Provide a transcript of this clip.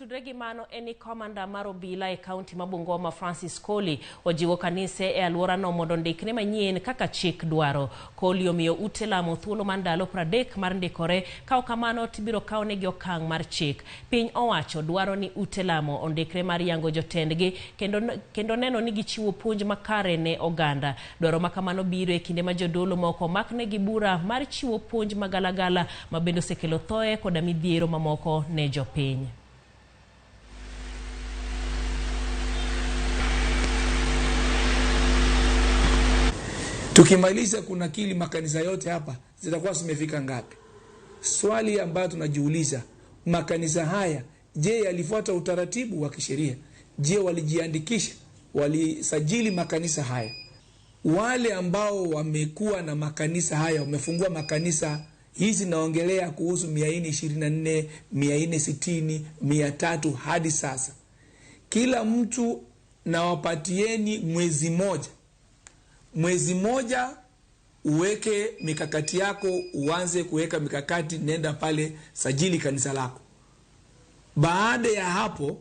Motudre gi mano en ni komanda mar obila e kaunti ma Bungoma Francis Koli ojiwo kanise e alworano mondo ondikre manyien kaka chik dwaro. Koli omiyo ute lamo thuolo mar ndalo 30 mar ndikore, ka ok kamano to ibiro kawnegi okang' mar chik. Piny owacho dwaro ni ute lamo ondikre mar yango jotendgi kendo neno ni gichiwo puonj makare ne oganda. Dwaro ma kamano biro e kinde ma jodolo moko omaknegi bura mar chiwo puonj magalagala ma bende osekelo thoe koda midhiero mamoko ne jopiny. Tukimaliza kunakili makanisa yote hapa zitakuwa zimefika ngapi? Swali ambayo tunajiuliza, makanisa haya je, yalifuata utaratibu wa kisheria? Je, walijiandikisha? Walisajili makanisa haya? Wale ambao wamekuwa na makanisa haya, wamefungua makanisa hizi, naongelea kuhusu 424, 460, 300 hadi sasa. Kila mtu nawapatieni mwezi moja. Mwezi moja uweke mikakati yako, uanze kuweka mikakati, nenda pale sajili kanisa lako. Baada ya hapo